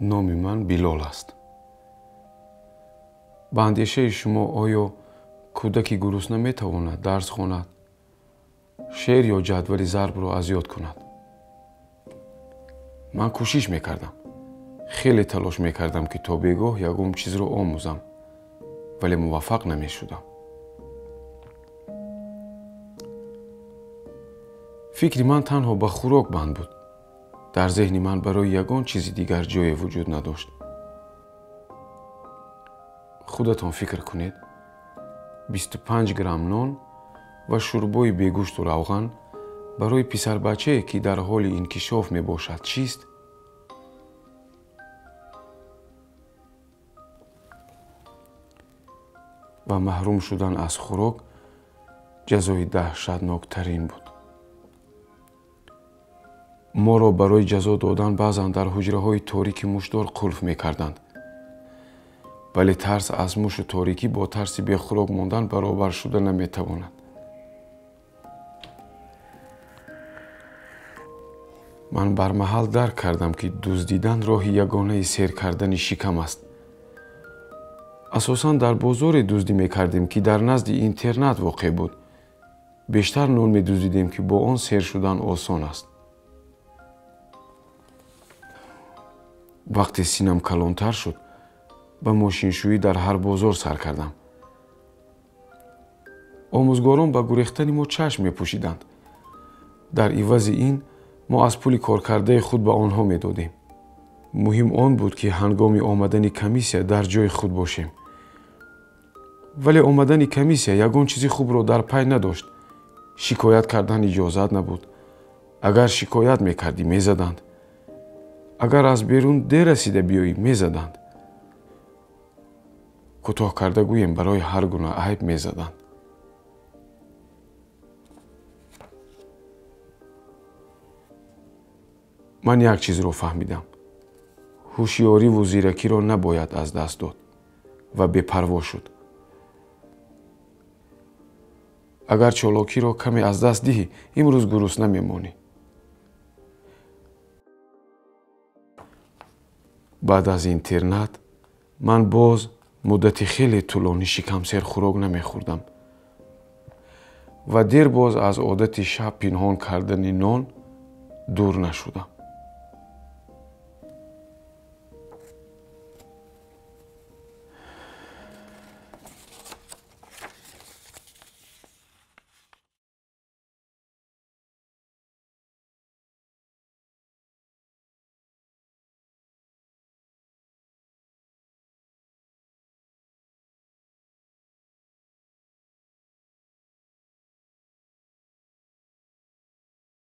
Номи ман Билол аст. Ба андешаи шумо, оё кӯдаки гурусна метавонад дарс хонад, шеър ё ҷадвали зарбро аз ёд кунад? Ман кӯшиш мекардам, хеле талош мекардам, ки то бегоҳ ягон чизро омӯзам, вале муваффақ намешудам. Фикри ман танҳо ба хӯрок банд буд. Дар зеҳни ман барои ягон чизи дигар ҷое вуҷуд надошт. Худатон фикр кунед, 25 грамм нон ва шӯрбои бегӯшту равған барои писарбачае, ки дар ҳоли инкишоф мебошад, чист? Ва маҳрум шудан аз хӯрок ҷазои даҳшатноктарин буд. Моро барои ҷазо додан баъзан дар ҳуҷраҳои торики мушдор қулф мекарданд, вале тарс аз мушу торикӣ бо тарси бехӯрок мондан баробар шуда наметавонад. Ман бармаҳал дарк кардам, ки дуздидан роҳи ягонаи сер кардани шикам аст. Асосан дар бозоре дуздӣ мекардем, ки дар назди интернат воқеъ буд. Бештар нон медуздидем, ки бо он сер шудан осон аст. Вақте синам калонтар шуд, ба мошиншӯӣ дар ҳар бозор сар кардам. Омӯзгорон ба гурехтани мо чашм мепӯшиданд. Дар ивази ин мо аз пули коркардаи худ ба онҳо медодем. Муҳим он буд, ки ҳангоми омадани комиссия дар ҷои худ бошем. Вале омадани комиссия ягон чизи хубро дар пай надошт. Шикоят кардан иҷозат набуд. Агар шикоят мекардӣ, мезаданд. Агар аз берун дер расида биёӣ, мезаданд. Кӯтоҳ карда гӯем, барои ҳар гуна айб мезаданд. Ман як чизро фаҳмидам. Ҳушёриву зиракиро набояд аз даст дод ва бепарво шуд. Агар чолокиро каме аз даст диҳӣ, имрӯз гурусна мемонӣ. Баъд аз интернат ман боз муддати хеле тӯлонӣ шикамсер хӯрок намехӯрдам ва дер боз аз одати шаб пинҳон кардани нон дур нашудам.